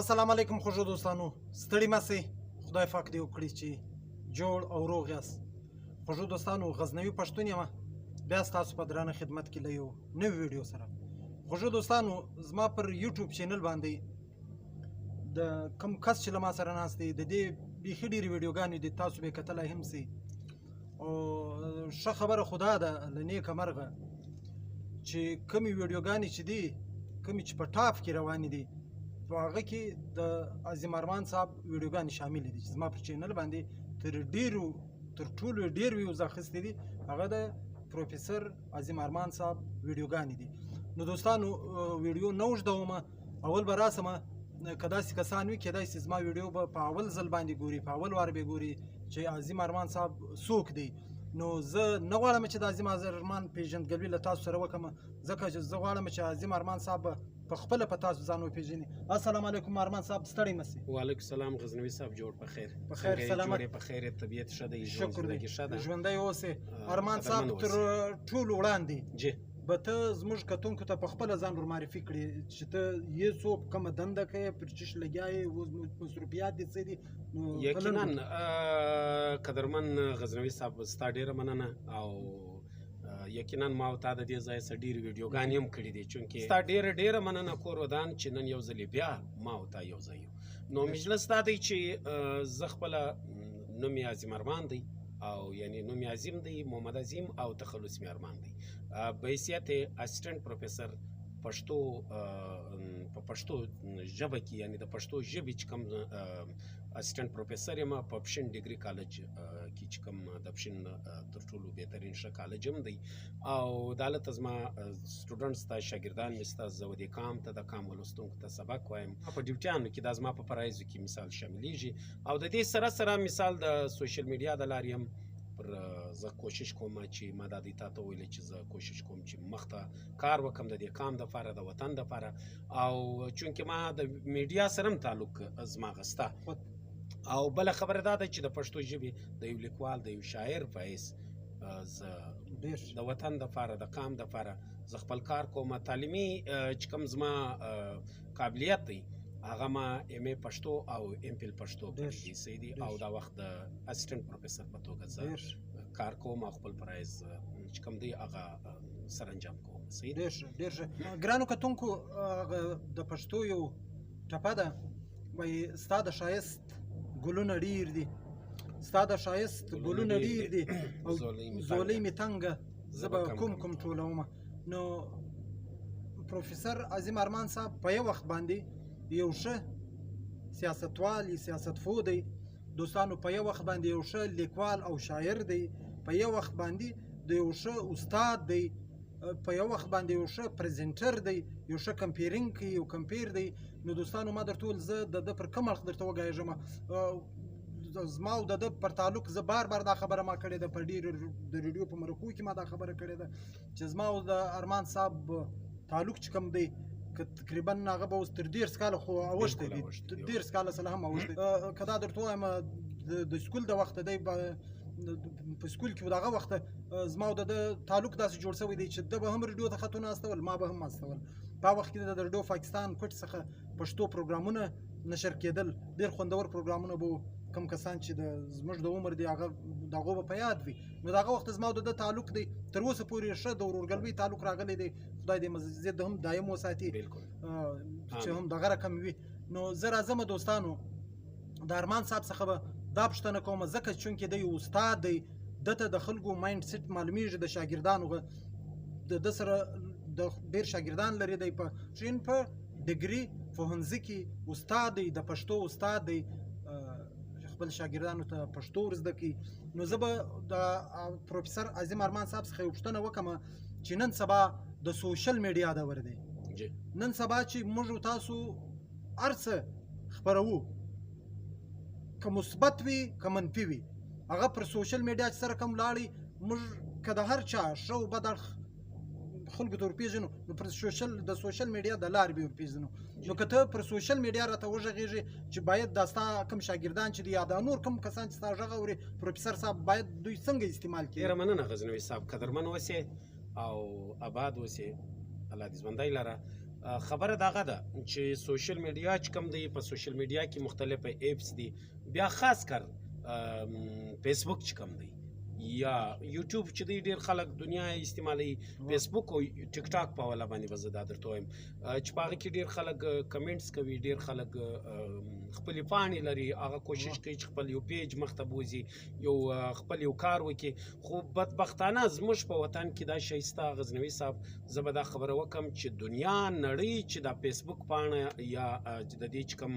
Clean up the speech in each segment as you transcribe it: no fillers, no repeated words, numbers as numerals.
السلام علیکم خوږو دوستانو، ستړي مه سئ، خدای پاک دې وکړي چې جوړ او روغ یاست. خوږو دوستانو، غزنوي پښتون یم، بیا ستاسو په درانه خدمت کې له یو نوي ویډیو سره. خوږو دوستانو، زما پر یوټیوب چینل باندې د کوم کس چې له ما سره ناست دی، د دې بیخي ډېرې ویډیوګانې دي، تاسو به یې کتلی هم سئ. او ښه خبره خو دا ده له نیکه مرغه چې کومې ویډیوګانې چې دي، کومې چې په ټاپ کې روانې دي، په هغه کې د عظیم ارمان صاحب ویډیوګانې شاملې دي چې زما پر چینل باندې تر ډیرو تر ټولو ډیر ویوز اخیستي دي، هغه د پروفیسور عظیم ارمان صاحب ویډیوګانې دي. نو دوستانو، ویډیو نه اوږدوم، اول به راسم، که داسې کسان وي کېدای سي زما ویډیو به په اول ځل باندې ګوري، په اول وار به ګوري چې عظیم ارمان صاحب څوک دی. نو زه نه غواړم چې د عظیم ارمان پیژندګلوي له تاسو سره وکړم، ځکه چې زه غواړم چې عظیم ارمان صاحب په خپله په تاسو ځان وپېژني. السلام علیکم ارمان صاحب، ستړی مه سې. وعلیکم السلام غزنوي صاحب، جوړ په خیر؟ په خیر، سلامت. جوړ په خیر، طبیعت ښه دی؟ شکر دی، ښه ده. ژوندی اوسې ارمان صاحب. تر ټولو وړاندې جی به ته زموږ کتونکو ته په خپله ځان ور معرفي کړې چې ته یې څوک، کومه دنده کوې، پر چیش لګیا یې، اوس مصروفیات دې څه دي؟ نو یقینا قدرمن غزنوي صاحب، ستا ډېره مننه. او یقینا ما او تا د دې ځای څخه ډېرې ویډیوګانې هم کړې دي، چونکې ستا ډېره ډېره مننه، کور ودان چې نن یو ځلې بیا ما او تا یو ځای یو. نو مجلس دا دی چې زه خپله نوم یې عظیم ارمان دی، او یعنی نوم یې عظیم دی، محمد عظیم، او تخلص مې ارمان دی. به حیثیت assistant professor پښتو، په پښتو ژبه کې، یعنی د پښتو ژبې چې کوم assistant professor یم په پښین degree college کې، چې کوم د پښین تر ټولو بهترین ښه کالج هم دی. او دالته زما students ته، شاګردان مې سته، زه دې کام ته، د کام ولوستونکو ته سبق وایم په ډیوټیانو کې، دا زما په فرایضو کې مثال شاملیږي. او د دې سره سره مثال د social media د لارې هم پر زه کوشش کوم چې ما دا دی تاته ویل چې زه کوشش کوم چې مخته کار وکم د دې کام د پاره، د وطن د پاره. او چونکه ما د میډیا سره هم تعلق زما غسته. او بله خبره دا ده چې د پښتو ژبې د یو لیکوال، د یو شاعر په حیث زه د وطن د پاره، د قام د پاره زه خپل کار کوم. تعلیمي چې کوم زما قابلیت دی، هغه ما MA پښتو او MPhil پښتو کړی دی، صحیح دی. او دا وخت د assistant professor په توګه زه کار کوم او خپل فرایض چې کوم دی هغه سرانجام کوم، صحیح. ډېر ښه، ډېر ښه. ګرانو کتونکو، هغه د پښتو یو ټپه ده، وایي ستا د ښایست ګلونه ډېر دي، ستا د ښایست ګلونه ډېر دي او ځولۍ مې تنګه، زه به کوم کوم ټولوم. نو پروفیسور عظیم ارمان صاحب په یو وخت باندې یو ښه سیاستوال، سیاستپوه دی دوستانو، په یو وخت باندې یو ښه لیکوال او شاعر دی، په یو وخت باندې د یو ښه استاد دی، په یو وخت باندې یو ښه presenter دی، یو ښه compering کوي، یو compere دی. نو دوستانو، ما درته وویل زه د ده پر کوم اړخ درته وګایږم. زما او د ده پر تعلق زه بار بار دا خبره ما کړې ده، په ډېرو د ریډیو په مرکو کې ما دا خبره کړې ده چې زما او د ارمان صاحب تعلق چې کوم دی، که تقریبا هغه به اوس تر 30 کاله خو اوښتی دی، 30 کاله سره هم اوښتی. که دا درته ووایم د سکول د وخته دی، په سکول کې دغه وخت زما او د ده تعلق داسې جوړ شوی دی چې ده به هم ریډیو ته خطونه استول، ما به هم استول. په وخت کې د ریډیو پاکستان کوټ څخه پښتو پروګرامونه نشر کېدل، ډېر خوندور پروګرامونه به وو. کم کسان چې د زموږ د عمر دی هغه د هغو به په یاد وي. نو د هغه وخت زما او د ده تعلق دی، تر اوسه پورې ښه د ورورګلوۍ تعلق راغلی دی. خدای دې مزید هم دایم وساتي، چې هم دغه رقم وي. نو زه راځم دوستانو، د ارمان صاحب څخه به دا پوښتنه کوم، ځکه چونکې دی استاد دی، ده ته د خلکو mind set معلومیږي، د شاګردانو د ده سره د ډېر شاګردان لري دی، په چین په ډګري پوهنځي کې استاد دی، د پښتو استاد دی، خپل شاګردانو ته پښتو ور زده کوي. نو زه به د پروفیسور عظیم ارمان صاحب څخه یو پوښتنه وکړم چې نن سبا د social media دور دی، نن سبا چې موږ تاسو هر څه خپروو، که مثبت وي که منفي وي، هغه پر social media چې سره کوم لاړی، موږ که د هر چا ښه او بد اړخ خلکو ته ورپېژنو، نو پر social د social media د لارې به ورپېژنو. نو که ته پر social media راته وغږېږې چې باید دا ستا کوم شاګردان چې دي یا دا نور کوم کسان چې ستا غږ اوري، پروفیسور صاحب باید دوی څنګه استعمال کړي؟ ډېره مننه غزنوي صاحب، قدرمن اوسې او آباد اوسې، الله دې ژوندی لره. خبره دغه ده چې سوشل میډیا چې کوم دی، په سوشل میډیا کې مختلف apps دي، بیا خاص کر فیسبوک چې کوم دی یا یوټیوب چې دی، ډیر خلک دنیا استعمالوي. فیسبوک او ټیک ټاک په حواله باندې به زه دا درته وایم چې په هغه کې ډیر خلک comments کوي، ډیر خلک خپلې پاڼې لري، هغه کوشش کوي چې خپل یو page مخته بوځي، یو خپل یو کار وکړي. خو بدبختانه زموږ په وطن کې دا شی سته. غزنوي صاحب، زه به دا خبره وکم چې دنیا نړۍ چې دا فیسبوک پاڼه یا د دې چې کوم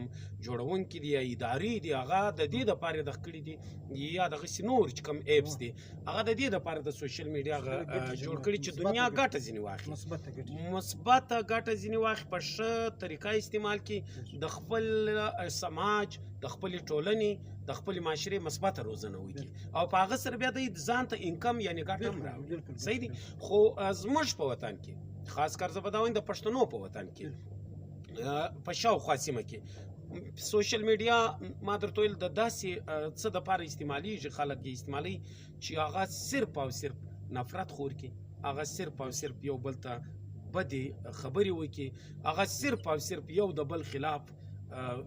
جوړونکي دي یا ادارې دي، هغه د دې دپاره د کړي دي، یا دغسې نور چې کوم apps دي، هغه د دې دپاره د social media جوړ کړي چې دنیا ګټه ځینې واخلي، مثبته ګټه ځینې واخلي، په ښه طریقه استعمال کړي، د خپل سماج، د خپلې ټولنې، د خپلې معاشرې مثبته روزنه وکړي، او په هغه سره بیا دی ځان ته income یعنی ګټه هم راوړي. صحیح دی. خو زموږ په وطن کې، خاص کر زه به دا وایم د پښتنو په وطن کې، په شاوخوا سیمه کې social media ما درته ویل د داسې څه دپاره استعمالیږي، خلک یې استعمالوي چې هغه صرف او صرف نفرت خور کړي، هغه صرف او صرف یو بل ته بدې خبرې وکړي، هغه صرف او صرف یو د بل خلاف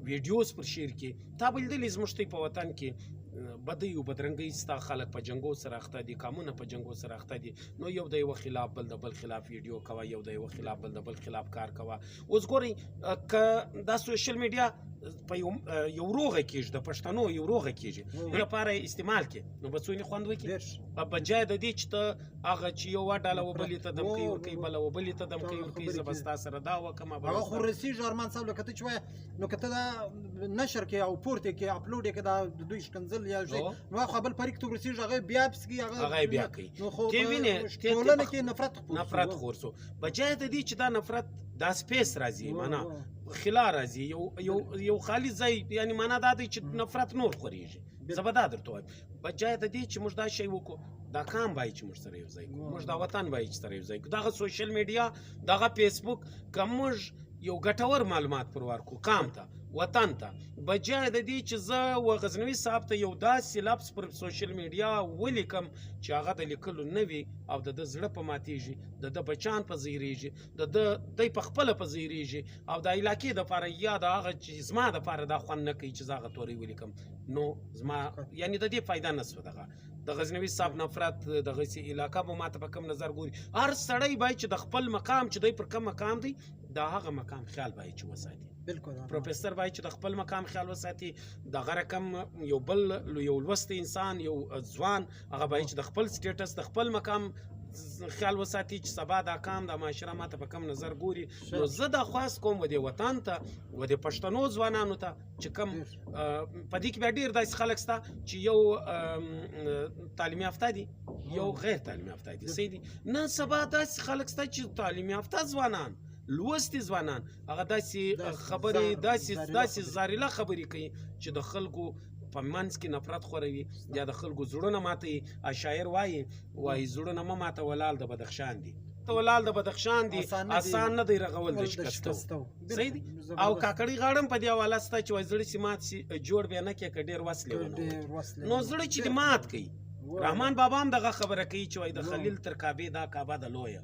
videos پر share کړي. تا به لیدلي زموږ په وطن کې بدۍ او بدرنګۍ ستا، خلک په جنګو سره اخته دي، قامونه په جنګو سره اخته دي، نو یو د یوه خلاف بل د بل خلاف ویډیو کوه، یو د یوه خلاف بل د بل خلاف کار کوه. اوس ګورئ که دا social media په یو روغه کېږي، د پښتنو یو روغه کېږي لپاره استعمال کې، نو به څونې خوند وکړي. په بجای د دې چې ته هغه چې یو ډله و بلې ته دمکۍ ورکوي، بله و بلې ته دمکۍ ورکوي، زه به ستا سره دا وکړم. هغه خو رسېږي ارمان صاحب، لکه ته چې وایې، نو که ته دا نشر کې او پورته کې اپلوډ یې کې، دا د دوی ښکنځل یا شی، نو هغه بل فریق ته ورسېږي، هغه بیا پسې کوي، هغه بیا کوي. نو خو ټولنه کې نفرت خپور شو. نفرت خور شو. بجای د دې چې دا نفرت دا space راځي، معنا خلا راځي، یو یو یو خالي ځای، یعنی معنا دا دی چې نفرت نور خورېږي. زه به دا درته وایم، بجای د دې چې موږ دا شی وکړو، دا کام باید چې موږ سره یو ځای کړو، موږ دا وطن باید چې سره یو ځای کړو، دغه social media، دغه فیسبوک که موږ یو ګټور معلومات پر ورکړو کام ته، وطن ته، بجای د دې چې زه و غزنوي صاحب ته یو داسې لفظ پر social media ولیکم چې هغه د لیکلو نه وي، او د ده زړه په ماتېږي، د ده بچان په زیرېږي، د ده دی په خپله په زیرېږي، او د علاقې دپاره یا د هغه چې زما دپاره دا خوند نه کوي چې زه هغه تورې ولیکم، نو زما یعنی د دې فایده نه سوه. دغه د غزنوي صاحب نفرت دغسې علاقه به ماته په کوم نظر ګوري. هر سړی باید چې د خپل مقام چې دی پر کوم مقام دی، د هغه مقام خیال باید چې وساتي. پروفیسور باید چې د خپل مقام خیال وساتي، دغه رقم یو بل یو لوستی انسان، یو ځوان، هغه باید چې د خپل status، د خپل مقام خیال وساتي چې سبا دا کام، دا معاشره ماته په کوم نظر ګوري. نو زه دا خواست کوم و دې وطن ته، و دې پښتنو ځوانانو ته چې کوم په دې کې بیا ډېر داسې خلک سته چې یو تعلیم یافته دي، یو غیر تعلیم یافته دي. صحیح دي. نن سبا داسې خلک سته چې تعلیم یافته ځوانان، لوستي ځوانان، هغه داسې خبرې، داسې زاریله خبرې کوي چې د خلکو په منځ کې نفرت خوروي، یا د خلکو زړونه ماتوي. شاعر وایي، وایي زړونه مه ماته، ولال د بدخشان دي، ته ولال د بدخشان دي، اسان نه دی رغول د شکستو. صحیح دی. او کاکړۍ غاړه هم په دې حواله سته چې وایي زړه چې مات شي جوړ بیا نه کړي، که ډېر وس لیونه وکړي. نو زړه چې دې مات کړي، رحمان بابا هم دغه خبره کوي چې وایي د خلیل تر کعبې دا کعبه د لویه،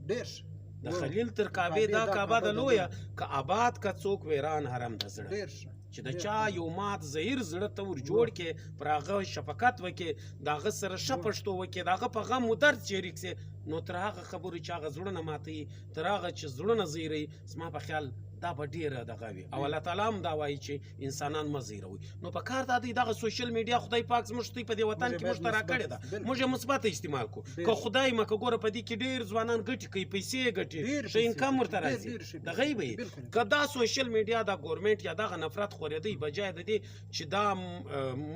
د خلیل تر کعبې دا کعبه د لویه، که آباد که څوک ویران حرم د زړه، چې د چا یو مات زهیر زړه ته ور جوړ کې، پر هغه شفقت وکې، د هغه سره ښه پښتو وکې، د هغه په غم و درد شریک سې، نو تر هغه خبرو چې هغه زړونه ماتوي، تر هغه چې زړونه زهیروي، زما په خیال دا به ډېره دغه وي. او الله تعالی هم دا وایي چې انسانان مه زهیروئ. نو په کار دا دی دغه social media خدای پاک زموږ ته په دې وطن کې موږ ته راکړې ده، موږ یې مثبته استعمال کړو. که خدای مه که ګوره په دې کې ډېر ځوانان ګټې کوي، پیسې ګټي، ښه income ورته راځي، دغه به وي. که دا social media، دا ګورنمنټ یا دغه نفرت خورېدی، بجای د دې چې دا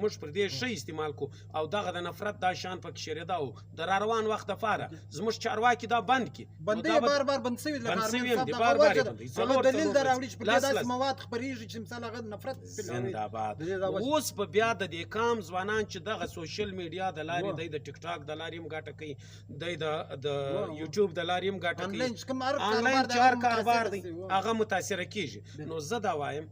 موږ پر دې ښه استعمال کړو او دغه د نفرت دا شان پکې شرېده او د را روان وخت دپاره زموږ چارواکي دا بند کړي. بندې بار بار بند سوي، بند سوي هم دي، بار بار یې بندوي. دلیل دا راوړي چې په دې داسې مواد خپرېږي چې مثال هغه نفرت زنده باد. اوس به بیا د دې کام ځوانان چې دغه social media د لارې، دی د ټیک ټاک د لارې هم ګټه کوي، دی د یوټیوب د لارې هم ګټه کوي، انلاین چې هر کاروبار دی هغه متاثره کېږي. نو زه دا وایم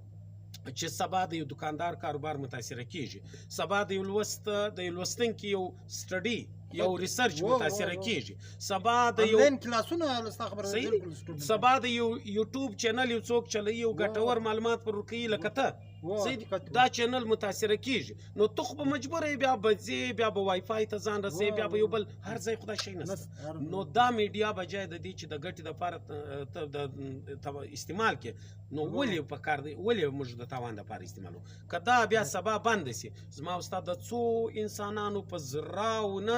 چې سبا د یو دکاندار کاروبار متاثره کېږي، سبا د یو لوست، د یو لوستونکي یو study، یو research متاثره کیږي. سبا د یو انلاین کلاسونه ستا خبره سبا د یو یوټیوب channel یو څوک چلوي، یو ګټور معلومات پر ورکوي لکه ته، دا channel متاثره کیږي. نو ته خو به مجبور یې، بیا به ځې، بیا به وای فای ته ځان رسوې، بیا به یو بل هر ځای خو دا شی نشته. نو دا میډیا بجای د دې چې د ګټې دپاره استعمال کړې، نو ولې په کار دی، ولې موږ د تاوان دپاره استعمالو؟ که دا بیا سبا بنده سي، زما استاد د څو انسانانو په زراو نه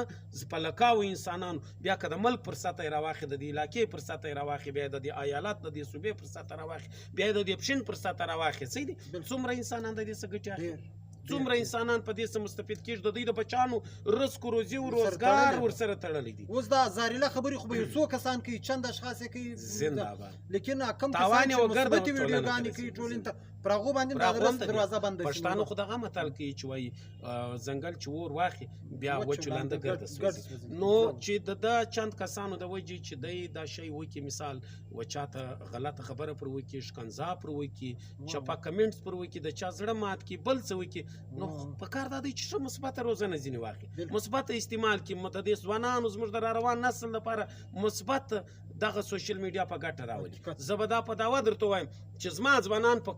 په لکاو انسانانو بیا که د ملک پر سطح یې راواخلي، د دې علاقې پر سطح یې راواخلي، بیا د دې ایالت د دې صوبې پر سطح راواخلي، بیا د دې پښین پر سطح راواخلي، صحیح دي؟ څومره انسانان د دې څه ګټې اخلي؟ څومره انسانان په دې څه مستفید کېږي؟ د دوی د بچانو رزق روزي او روزګار ورسره تړلی دي. اوس دا زاریله خبرې خو به یو څو کسان کوي، چند اشخاص یې کوي، زنده‌باد. لیکن کم کسان چې مثبتې ویډیوګانې کوي ټولنې ته، پر هغو باندې د رزق دروازه بنده شي. پښتانه خو دغه متل کوي چې وایي ځنګل چې اور واخلي بیا وچ لنده ګرده سوځي. نو چې د دا چند کسانو د وجې چې دی دا شی وکړي، مثال و چاته غلطه خبره پر وکړي، ښکنځا پر وکړي، چپه comments پر وکړي، د چا زړه مات کړي، بل څه وکړي، نو په کار دا دی چې ښه مثبته روزنه ځینې واخلي، مثبته استعمال کړي، د دې ځوانانو زموږ د را روان نسل لپاره مثبت دغه social media په ګټه راولي. زه به دا په دعوه درته وایم چې زما ځوانان په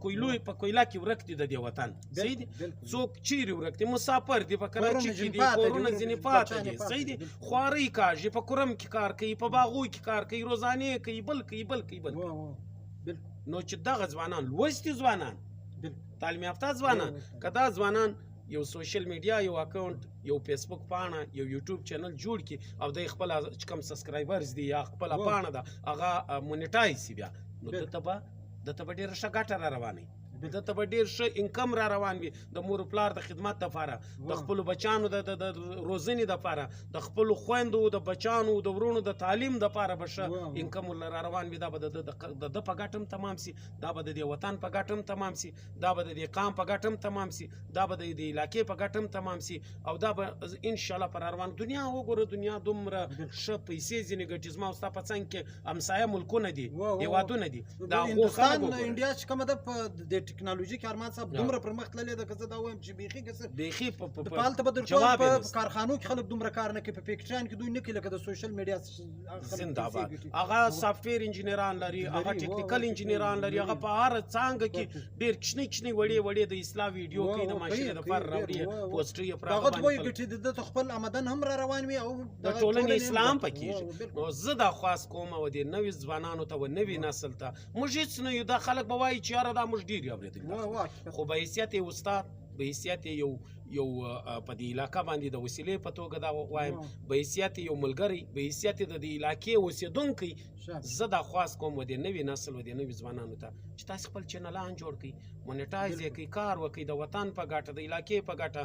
کویله کې ورک دي د دې وطن، صحیح دي؟ څوک چیرې ورک دي؟ مسافر دي، په کراچي کې دي، کورونه ځینې پاته دي، صحیح دي؟ خوارۍ کاږي، په کرم کې کار کوي، په باغو کې کار کوي، روزانې کوي، بل کوي، بل کوي، بل کوي. نو چې دغه ځوانان لوستي ځوانان، تعلیم یافته ځوانان، که دا ځوانان یو social media، یو account، یو فیسبوک پاڼه، یو یوټیوب channel جوړ کړي او دی خپله چې کوم subscribers دي یا خپله پاڼه ده هغه monetize سي، بیا نو ده ته به ډېره ښه ګټه را روانه وي، ده ته به ډېر ښه income را روان وي، د مور پلار د خدمت دپاره، د خپلو بچانو د روزنې دپاره، د خپلو خویندو د بچانو د وروڼو د تعلیم دپاره به ښه income ورله را روان وي. دا به د ده په ګټه هم تمام سي، دا به د دې وطن په ګټه هم تمام سي، دا به د دې قام په ګټه هم تمام سي، دا به د دې علاقې په ګټه هم تمام سي، او دا به انشاءالله پر روان دنیا وګوره. دنیا دومره ښه پیسې ځینې ګټي. زما او ستا په څنګ کې همسایه ملکونه دي، هېوادونه دي، دا هندوستان انډیا چې کومه ده په دې ټکنالوژي کې ارمان صاحب دومره پرمخ تللې ده که زه دا وایم چې بیخي که څه بیخي په هلته به درته په کارخانو کې خلک دومره کار نه کوي، په فیکټریان کې دوی نه کوي، لکه د social media زنده‌باد. هغه software انجینران لري، هغه technical انجینران لري، هغه په هره څانګه کې ډېر کوچنۍ کوچنۍ وړې وړې د اصلاح ویډیو کوي، د معاشرې دپاره راوړي، پوسټري یې پر هغه دوی ګټي، د ده خپل آمدن هم را روان وي او د ټولنې اسلام پکېږي. نو زه دا خواست کوم او دې نوي ځوانانو ته و نوي نسل ته، موږ هېڅ نه یو، دا خلک به وایي چې یاره دا موږ ډېر یو اورېدلي، خو به حیثیت یې استاد، به حیثیت یې یو یو په دې علاقه باندې د وسیلې په توګه دا وایم، به حیثیت یو ملګری، به حیثیت د دې علاقې اوسېدونکی، زه دا خواست کوم و دې نوي نسل و دې نوي ځوانانو ته چې تاسو خپل چینلان جوړ کړئ، monetize یې کړئ، کار وکړئ د وطن په ګټه، د علاقې په ګټه.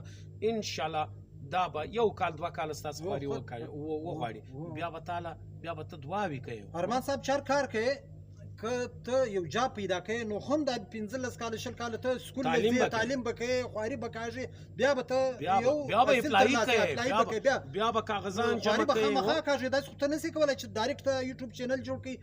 انشاءالله دا به یو کال دوه کاله ستاسو خواري وغواړي، بیا به تاله بیا به ته دعاوې کوې. ارمان صاحب چار کار کوې که ته یو job پیدا کوې نو هم دا 15 کاله 20 کاله ته school له ځې، تعلیم به کوې، خواري به کاږې، بیا به ته یو بیا به apply کوې، بیا به کاغذان جمع کوې، خواري به خامخا کاږې. داسې خو ته نشې کولی چې direct ته یوټیوب channel جوړ کړې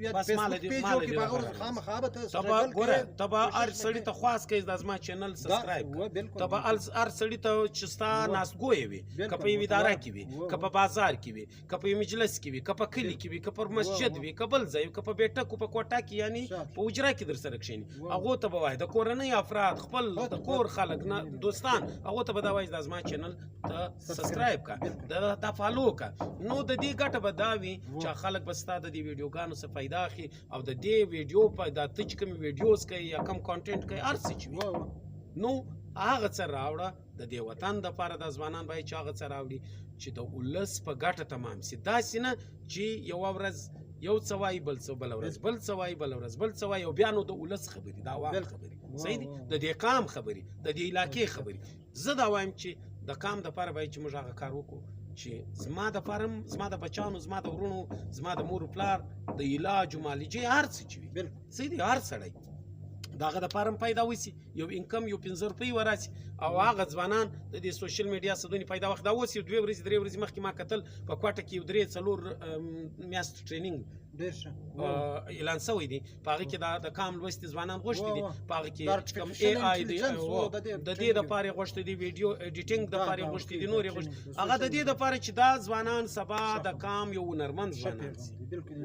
یا فیسبوک page جوړ کړې، په هغه ورځ خامخا به ته struggle ګوره. ته به هر سړي ته خواست کوې دا زما channel subscribe کړه، ته به هر سړي ته چې ستا ناستګوی وي، که په یوه اداره کې وي، که په بازار کې وي، که په یو مجلس کې وي، که په کلي کې وي، که پر مسجد وي، که بل ځای، که په بیټکو په کوټه کې، یعنی په حجره کې در سره کښېني، هغو ته به وایي د کورنۍ افراد، خپل د کور خلک، نه دوستان، هغو ته به دا وایي دا زما channel ته subscribe کړه، دا follow کړه. نو د دې ګټه به دا وي چې خلک به ستا د دې ویډیوګانو څخه فایده اخلي او د دې ویډیو په دا ته چې کومې videos کوې یا کوم content کوې، هر څه چې وي، نو هغه څه راوړه د دې وطن دپاره. دا ځوانان باید چې هغه څه راوړي چې د ولس په ګټه تمام سي، داسې نه چې یوه ورځ یو څه وایي، بل څه بله ورځ بل څه وایي، بله ورځ بل څه وایي، او بیا نو د ولس خبرې، د عوام خبرې، صحیح دي، د دې قام خبرې، د دې علاقې خبرې. زه دا وایم چې د قام دپاره باید چې موږ هغه کار وکړو چې زما دپاره هم، زما د بچانو، زما د وروڼو، زما د مور و پلار د علاج و معالجې هر څه چې وي، صحیح دي، هر سړی د هغه دپاره هم پیدا وسي، یو income یو 5 روپۍ وراسي. او هغه ځوانان د دې social media څخه دونې پیدا وخت دا اوس یو 2 ورځې 3 ورځې مخکې ما کتل په کوټه کې یو 3-4 میاشت training ډېر ښه اعلان شوی دی. په هغه کې د کام لوستي ځوانان غوښتي دي، په هغه کې کوم ای آی دی د دې دپاره یې غوښتي دي، ویډیو ایډیټینګ دپاره یې غوښتي دي، نور یې غوښتي. هغه د دې دپاره چې دا ځوانان سبا د کام یو هنرمند ځوانان سي،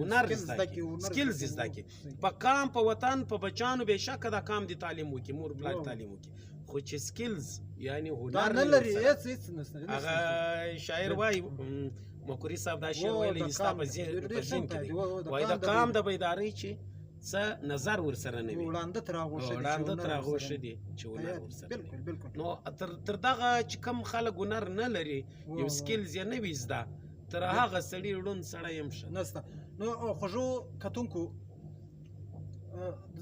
هنر زده کړي، skills زده کړي، په کام په وطن په بچانو بېشکه دا کام دي تعلیم وکړي، مور پلار تعلیم وکړي، خو چې skills یعنی هنر نه لري هېڅ هېڅ نشته. هغه شاعر وایي، مکوري صاحب دا شعر ویلی دی، ستا په ذهن کې دی، وایي د کام د بیدارۍ چې څه نظر ورسره نه وي، وړاندې تر هغو ښه دي چې هنر ورسره نه وي. نو تر دغه چې کوم خلک هنر نه لري، یو skills یې نه وي زده، تر هغه سړي ړوند سړی هم ښه نشته. نو خوږو کتونکو،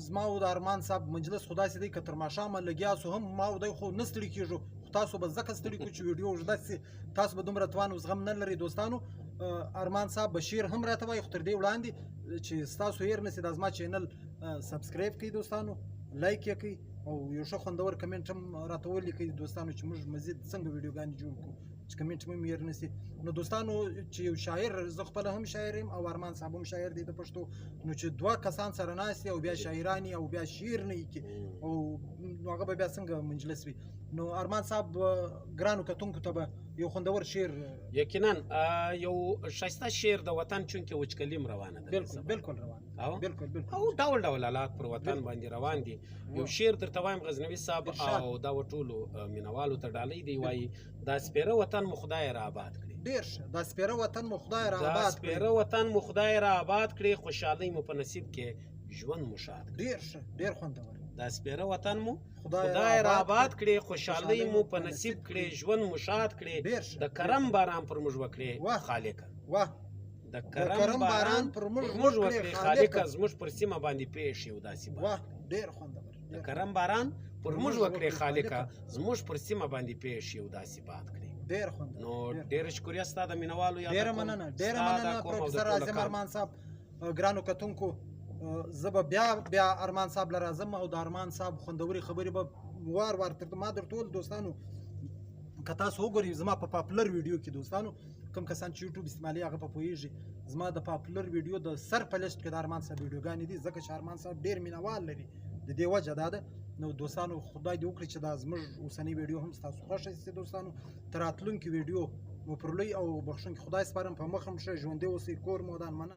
زما او د ارمان صاحب مجلس خو داسې دی که تر ماښامه لګیا سو هم ما او دی خو نه ستړي کېږو، خو تاسو به ځکه ستړي کړو چې ویډیو اوږده سي، تاسو به دومره توان او زغم نه لرئ دوستانو. ارمان صاحب به شعر هم راته وایي، خو تر دې وړاندې چې ستاسو هېر نه سي دا زما channel subscribe کړئ دوستانو، like یې کړئ او یو ښه خوندور comment هم راته ولیکئ دوستانو چې موږ مزید څنګه ویډیوګانې جوړ کړو چې comment مو هېر نه سي. نو دوستانو چې یو شاعر، زه خپله هم شاعر یم او ارمان صاحب هم شاعر دی د پښتو، نو چې دوه کسان سره ناست او بیا شاعران او بیا شعر نه لیکي او نو هغه به بیا څنګه مجلس وي. نو ارمان صاحب ګرانو کتونکو ته به یو خوندور شعر یقینا یو ښایسته شعر د وطن، چونکې وچکالي هم روانه ده. بالکل بالکل روانه، بالکل بالکل، او ډول ډول حالات پر وطن باندې روان دي. یو شعر درته وایم غزنوي صاحب، او دا ټولو مینوالو ته ډالۍ دی، وایي دا سپېره وطن مو خدای را آباد کړي. ډېر ښه، دا سپېره وطن مو خدای را آباد کړي، سپېره وطن مو خدای را آباد کړي، خوشحالۍ مو په نصیب کې ژوند مو ښاد کړي. ډېر ښه، ډېر خوندور. دا سپېره وطن مو خدای را آباد کړي، خوشحالۍ مو په نصیب کړي، ژوند مو ښاد کړي، د کرم باران پر موږ وکړي خالقه. واه، د کرم باران پر موږ وکړي خالقه، زموږ پر سیمه باندې پېښ یو داسې باد. واه، ډېر خوندور. د کرم باران پر موږ وکړي خالقه، زموږ پر سیمه باندې پېښ یو داسې باد کړي. ډېر خوندور. نو ډېره شکریه ستا د مینوالو یاد. ډېره مننه، ډېره مننه پروفیسر عظیم ارمان صاحب. ګرانو کتونکو، زه به بیا بیا ارمان صاحب له راځم او د ارمان صاحب خوندورې خبرې به وار وار تر ما در ټول دوستانو، که تاسو وګورئ زما په popular ویډیو کې دوستانو، کوم کسان چې یوټیوب استعمالوي هغه په پوهېږي، زما د popular ویډیو د سر په لیست کې د ارمان صاحب ویډیوګانې دي، ځکه چې ارمان صاحب ډېر مینوال لري، د دې وجه دا ده. نو دوستانو خدای دې وکړي چې دا زموږ اوسنۍ ویډیو هم ستاسو خوښه سي دوستانو. تر راتلونکې ویډیو مو پر لوی او بخښونکي خدای سپارم، په مخ مو ښه، ژوندي اوسئ، کور مو ودان. مننه.